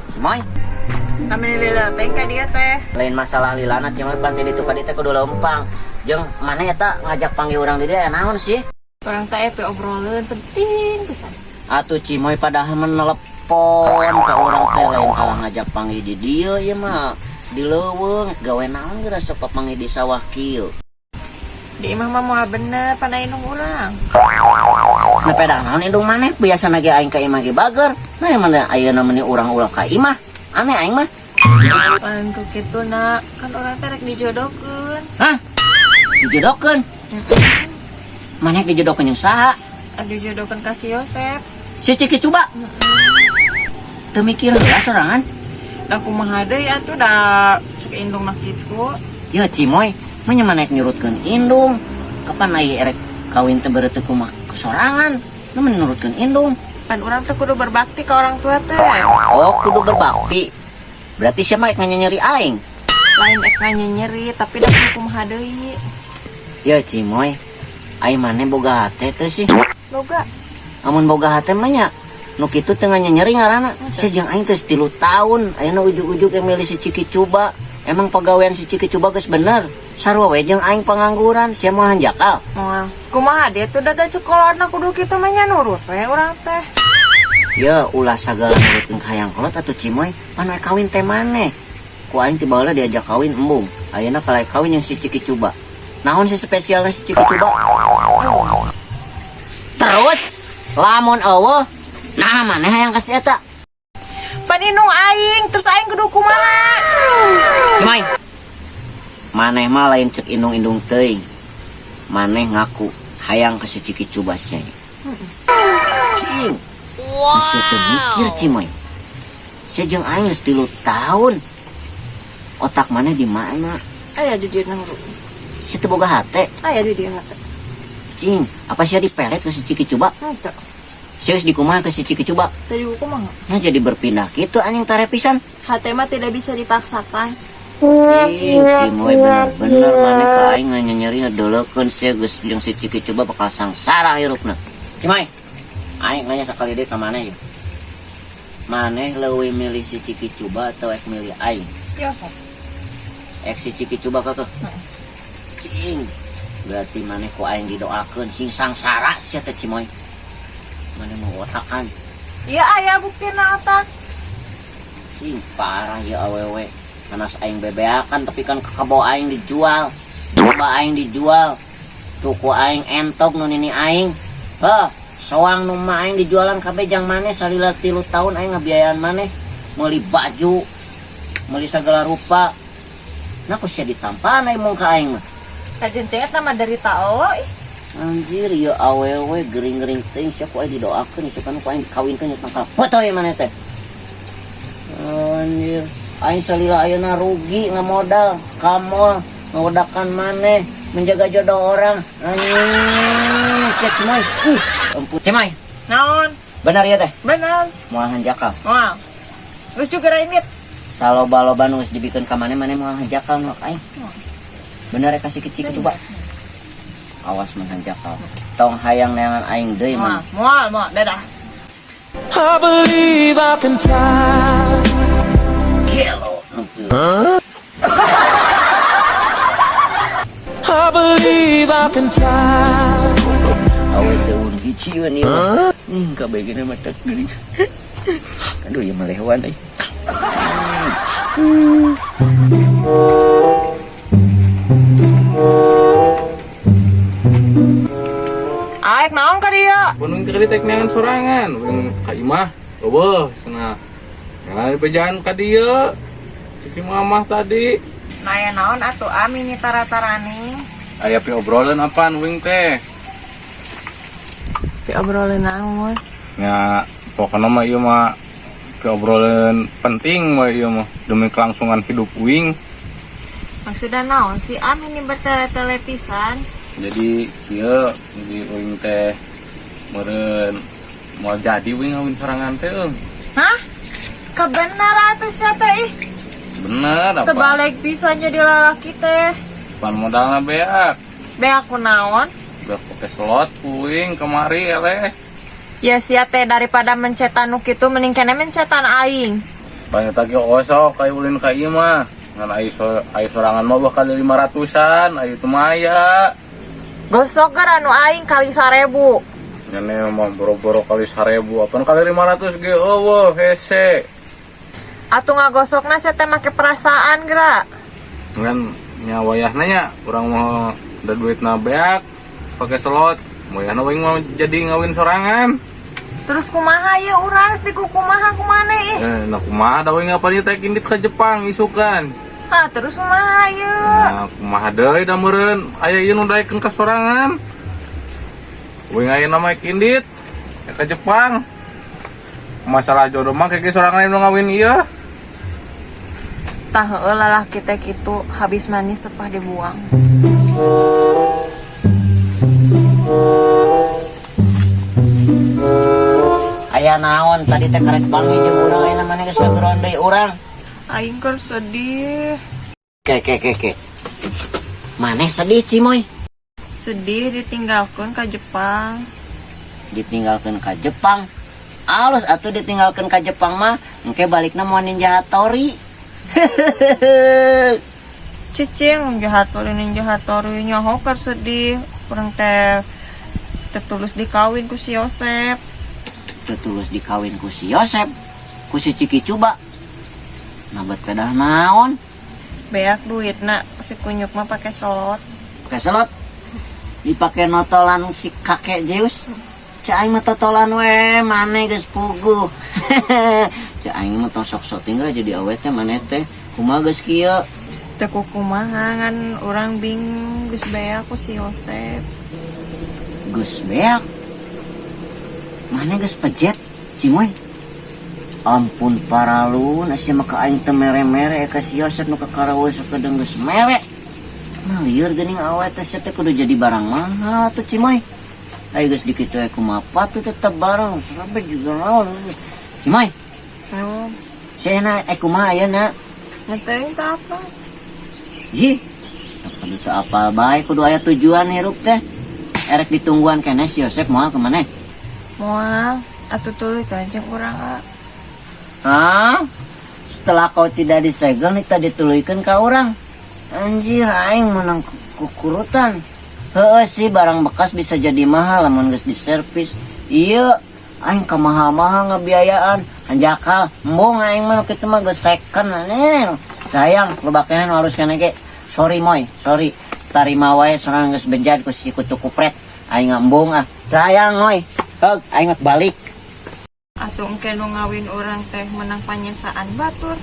Cimoy, Kami lila teh ka dia teh. Lain masalah lilana, Cimoy, pan ti ditu ka dieu teh kudu leumpang. Jeung maneh eta ngajak panggil urang di dieu aya naon sih? Urang teh pe obrolan penting pisan. Atuh Cimoy, padahal menelepon ka urang teh lain kalah ngajak panggil di dieu, ieu mah di leuweung gawe naon geura sok papanggih di sawah kieu. Di imah mah moal bener pan indung urang. Nah, pedah naon indung maneh? Biasana ge aing ka imah ge bager. Nah, yang mana ayeuna meni urang ulah ka imah. Aneh aing mah. Lain ku kitu na, kan urang teh rek dijodohkeun. Hah? Dijodohkeun? Maneh dijodohkeun jeung saha? Dijodohkeun ka si Yosep. Si Ciki coba. Teu mikir heula sorangan. Da kumaha deui atuh, da cek indung mah kitu. Ya Cimoy, mah nya maneh nyurutkeun indung. Kapan aya erek kawin teh berarti kumaha kesorangan. Nu menurutkeun indung. Pan urang teh kudu berbakti ke orang tua teh. Oh, kudu berbakti. Berarti siapa yang nyeri aing? Lain ek nyeri, tapi da kudu kumaha deui. Ya Cimoy, aing maneh boga hate teh sih? Boga. Amun boga hate mah nya nu kitu teu nyeri ngaranna. Sia jeung aing teh 3 tahun, ayeuna ujug-ujug yang milih si Ciki Cuba. Emang pagawean si Ciki Cuba geus bener? Sarua we jeung aing pengangguran, sia moal hanjakal. Moal. Kumaha deui tuh, da cek kolotna kudu kitu mah nya nurut we urang teh. Ya ulah sagala nurutkeun ka hayang kolot atuh, Cimoy, pan we kawin teh maneh. Ku aing ti baheula diajak kawin embung. Ayeuna kalai kawin yang si Ciki Cuba. Naon si spesialnya si Ciki Cuba? Terus lamun eueuh, nah maneh hayang ka si eta? Pan indung aing, terus aing kudu kumaha? Cimoy. Maneh mah lain cek indung-indung teuing. Maneh ngaku hayang ka si Ciki Cuba sia. Cing. Wow. Teu mikir, Cimoy. Sia jeung aing geus 3 tahun. Otak maneh di mana? Aya di dieu nang. Sia teu boga hate. Aya di dieu hate. Cing, apa sia dipelet ke si Ciki Cuba? Henteu. Sia geus dikumaha ke si Ciki Cuba? Tadi kumaha? Nah, jadi berpindah gitu anjing tare pisan. Hate mah tidak bisa dipaksakan. Cing, Cimoy, bener-bener maneh ka aing nganyeri deulekeun sia geus jeung si Ciki Cuba bakal sangsara hirupna. Cimoy, aing nanya sakali deui ka maneh yeuh. Maneh leuwih milih si Ciki Cuba atau ek milih aing? Yosep. Ek si Ciki Cuba kekeh. Cing, berarti maneh ku aing didoakeun sing sangsara sia teh, Cimoy. Maneh mau otakan. Iya, aya buktina otak. Cing, parah ya awewe. Panas aing bebeakan tapi kan kebo aing dijual. Domba aing dijual. Tuku aing entog nu nini aing. Heh, soang nu mah aing dijualan kabeh jang maneh. Salila 3 tahun aing ngabiayaan maneh. Meuli baju, meuli segala rupa. Nah, ku sia ditampan aing mong ka aing mah. Kajen teh eta mah derita euy. Anjir, ya awewe gering-gering teuing sia, ku aing didoakeun itu kan ku aing dikawinkeun nya tangkal potoy maneh teh. Anjir, aing salila ayeuna rugi ngamodal, ka mall, ngawedakan maneh, menjaga jodoh orang. Anjing, sia Cimoy. Ampun. Cimoy, Naon? Benar ya teh? Benar. Moal hanjakal. Moal. Terus juga ini. Saloba-loba nu geus dibikeun ka maneh, maneh moal hanjakal nu aing. Bener ya kasih kecil coba. Awas mun hanjakal. Tong hayang neangan aing deui Moal, man. Moal, moal, dadah. I believe I can fly. Gelo. Huh? I believe I can fly. Awas teh un hijieun ieu mah. Kabeh mah tak geuning. Aduh, ieu mah lehewan euy. Aek naon ka dieu? Gunung teh tek neangan sorangan, urang ka imah, eueuh cenah. Nah, bejaan ka dieu. Cek mamah tadi. Nah, aya naon atuh ami tara-tarani? Aya pi obrolan apaan wing teh? Pi obrolan naon? Ya, pokoknya mah ieu mah pi obrolan penting mah ieu mah demi kelangsungan hidup wing. Maksudnya naon sih ami ini bertele-tele pisan? Jadi kieu, jadi wing teh meureun mau jadi wing ngawin sorangan teh euy. Hah? Kebenar atuh sia teh ih. Bener apa? Terbalik pisan jadi lalaki teh. Pan modalna beak. Beak ku naon? Beak pakai slot wing kemari eleh. Ya sia teh daripada mencetan nu kitu mending keneh mencetan aing. Banyak lagi osok kayak ulin ka ieu mah. Ngan ayo ayo sorangan mah bakal 500-an, ayo teu maya. Gosok geura nu aing kali 1000. Nyane mah boro-boro kali 1000, apaan kali 500 ge euweuh hese. Atuh ngagosokna sia teh make perasaan geura. Ngan nya wayahna nya urang mah da duitna beak pakai slot. Wayahna aing mau jadi ngawin sorangan. Terus kumaha ya urang geus dikukumaha kumane ih. Eh, nah kumaha da aing apa teh indit ka Jepang isukan. Ah, terus kumaha ieu? Nah, kumaha deui da meureun aya ieu nu daekeun ka sorangan. Aing aya nama indit ya ka Jepang. Masalah jodoh mah kayak sorangan nu ngawin ieu. Tah heueuh lalaki teh kitu habis manis sepah dibuang. Aya naon tadi teh karek panggil jeung urang aya maneh geus ngageroan deui urang. Aing kan sedih. Ke ke ke ke. Maneh sedih Cimoy. Sedih ditinggalkan ke Jepang. Ditinggalkeun ka Jepang. Alus atuh ditinggalkeun ka Jepang mah engke balikna moal Ninja Hattori. Cicing Ninja Hattori Ninja Hattori nyaho keur sedih. Urang teh tertulus dikawin ku si Yosep. Tetulus dikawin ku si Yosep, ku si Ciki Cuba. Nabet pedah naon? Beak duitna si kunyuk mah pakai slot. Pakai slot. Dipake notolan si kakek Zeus. Cak aing mah totolan we, maneh geus puguh. Cak aing mah tong sok-sok tinggal jadi awet teh maneh teh. Kumaha geus kieu? Teu kukumaha ngan urang bingung geus beak ku si Yosep. Geus beak. Maneh geus pejet, Cimoy. Ampun paralun, sia mah ka aing teu mere-mere ka si Yosep nu kakaraweus sakedeung geus mere. Nah lieur geuning awet teh sia teh kudu jadi barang mahal atuh Cimoy. Ayo geus dikitu we kumaha patuh tetep barang sampai juga naon. Cimoy, Naon? sia na kumaha ayeuna? Teuing teh apa? Ih, kudu teu apal bae kudu aya tujuan hirup teh. Erek ditungguan keneh si Yosep moal ka maneh? Moal, atuh tuluy ka jeung urang ah. Hah? Setelah kau tidak disegel nih tadi dituluykeun ka urang. Anjir aing menang kukurutan. Heeh sih barang bekas bisa jadi mahal lamun geus diservis. Iya, aing kamahal-mahal ngabiayaan. Hanjakal, embung aing mah nu kitu mah geus second aneh. Sayang, loba keneh nu halus keneh ge. Sorry moy, sorry. Tarima wae sorangan geus bejad ku si kutu kupret. Aing embung ah. Sayang moy. Heug, aing mah balik. Atuh engke nu ngawin urang teh menang panyesaan batur.